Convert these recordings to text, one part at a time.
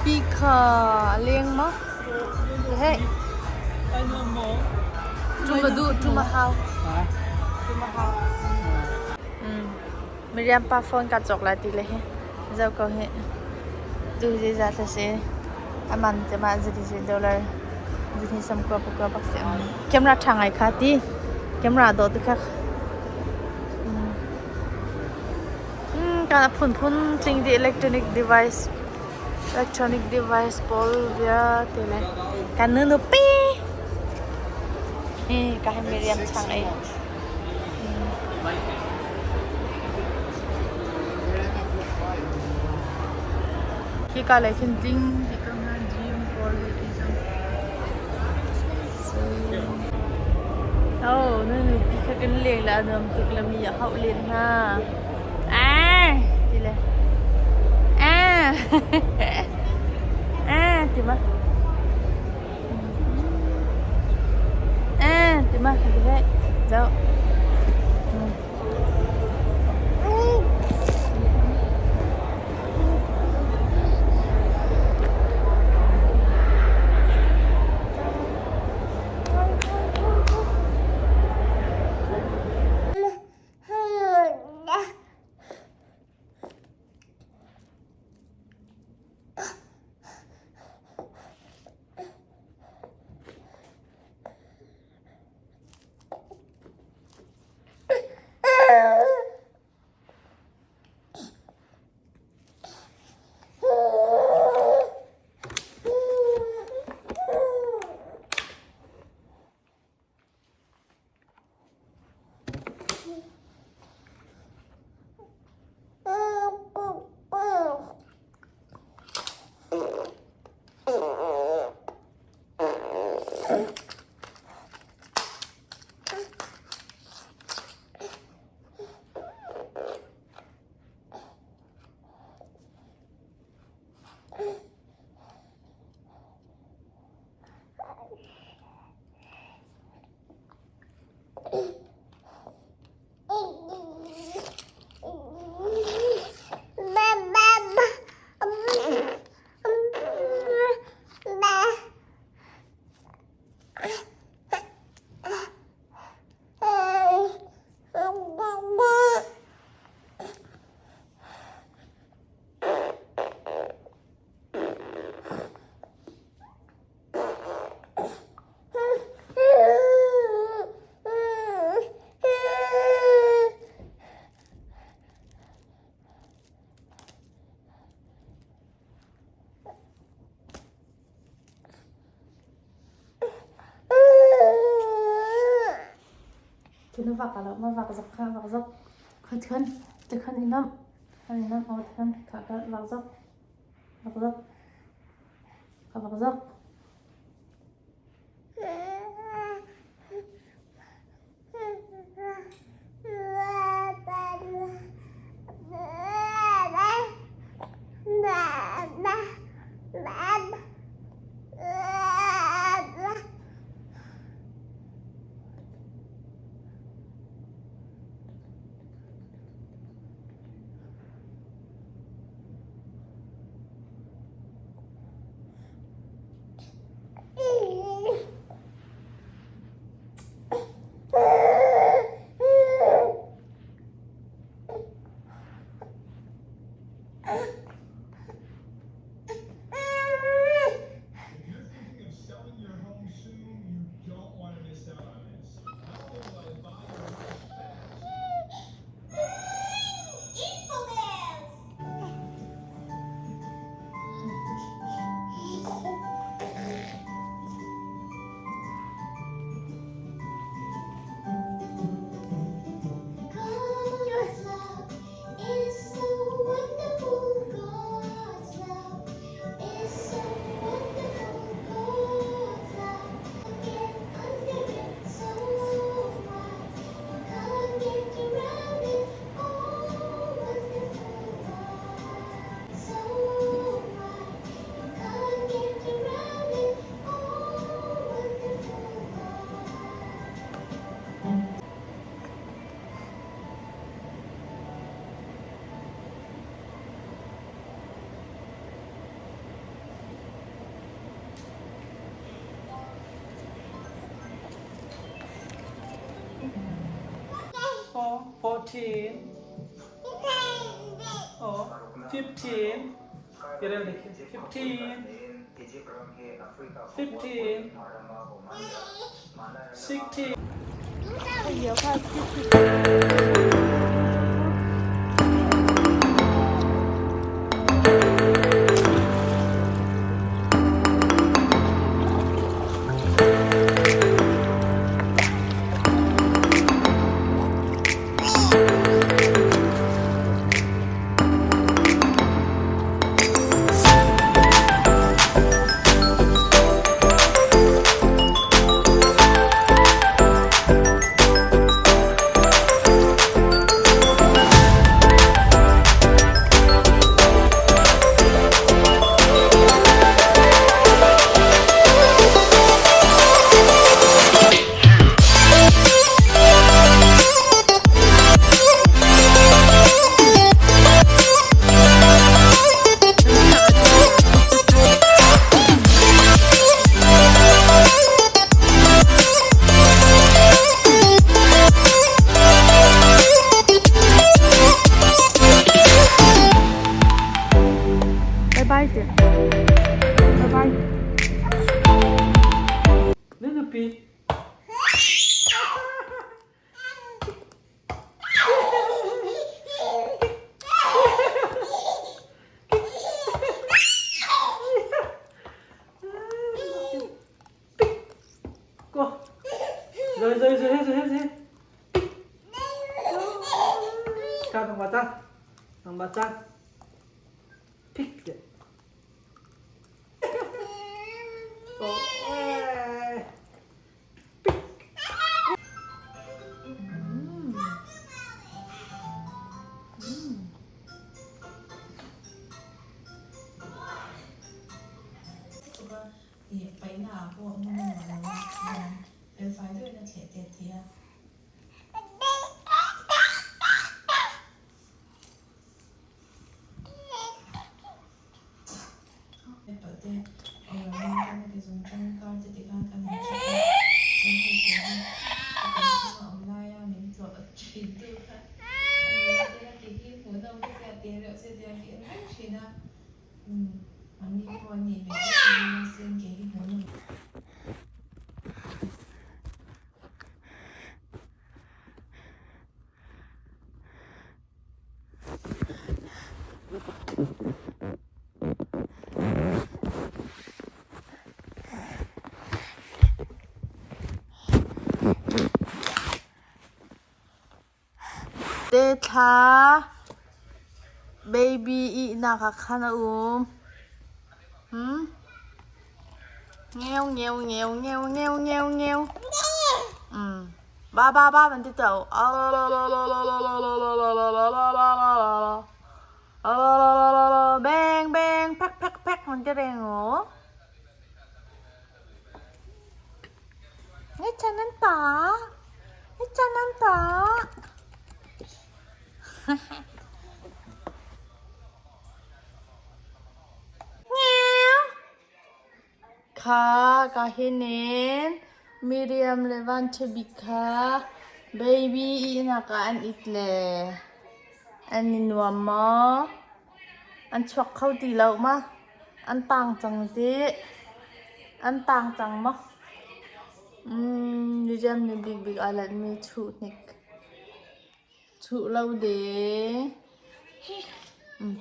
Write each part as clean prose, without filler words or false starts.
pi kha a leng maw? Hei. Ṭum a duh, ṭum a hau. Ṭum a hau. Miriam pa phone ka cawk lai ti le hi. Zoh ko hi. Tu zeizat a si? A man te mah zati si dollar zihnih sam kua pakua bak si. Camera ṭha ngai kha ti. Camera dawh tu kha. Kan a phunphun tling dih electronic device electronic device pawl vialte le kan nu nupi hi ka hi Miriam chang ei. Hi ka lei khin tling ti ka nga gym pawl le ti cang. Oh, nu nupi kha kan leng le a nuam tuk le mi a hauh len hna. Ah, ti le. Ah. Ah, ti ma. Ah, ti ma. Ti le. Zo. Khi nó vak lo ma vak zok kha vak zok kha thun te khan inam khan inam o thun kha ka vak zok vak zok kha vak zok. 14, oh, 15, 15, 15, 16. Bye bye ti. Bye bye. Na nupi. Ko. Rồi rồi rồi hết rồi hết rồi hết. Cao thằng bà ta. Thằng bà ta. Pick. Oh. Te thla baby ihnak ah khan a um. Hmm? Ngeu ngeu ngeu ngeu ngeu ngeu ngeu. Ba ba ba van ti tuah u. Beng beng phek phek phek van ti reng u. Ngaihchan nan ta. Ngaihchan nan ta. Kha ka hinin Miriam le Van Ṭha kha baby ihnak ah an it le an i nuam maw? An chuak kho ti lo ma? An tang cang ti? An tang cang maw? Miriam nih bikbik aa lanhmi chuh hnik. Chuh lo ding.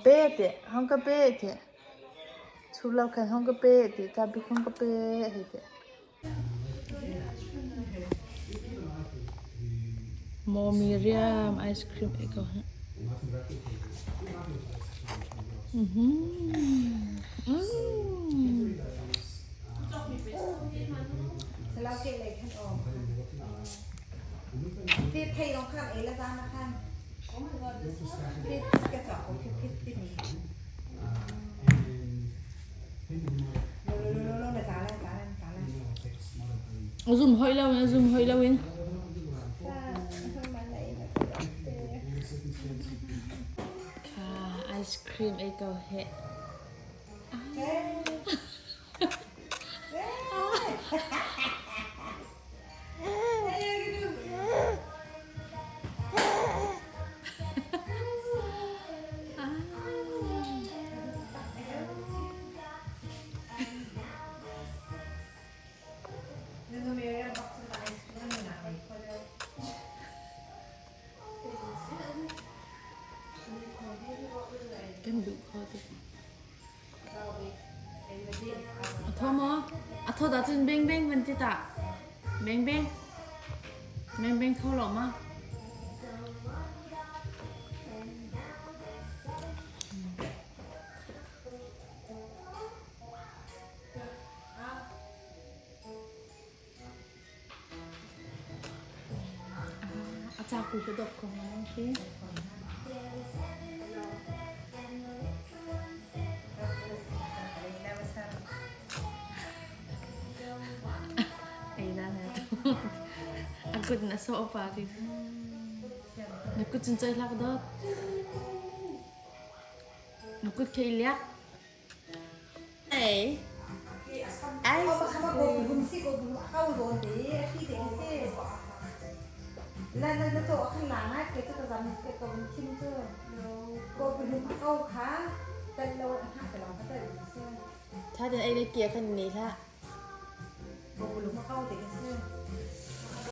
Pe ti hong ka pe ti. Chuh lo khan hong ka pe ti. Ta bik hong ka pe hei ti. Maw Miriam ice cream ei ko hih. A zum hoi lo in a zum hoi lo in. Kha ice cream ei ko heh. Tho maw? A thawt ahcun beng beng van ti tah. Beng beng. Beng beng kho lo ma? A caku ka dawp ko hnga khi. Ei na na tu. A kut na sawh pa ti. Na kut cun choi hlak dawt. Na kut khei liak. Ei. Ai. Tha den ei le kia kan ni hlah.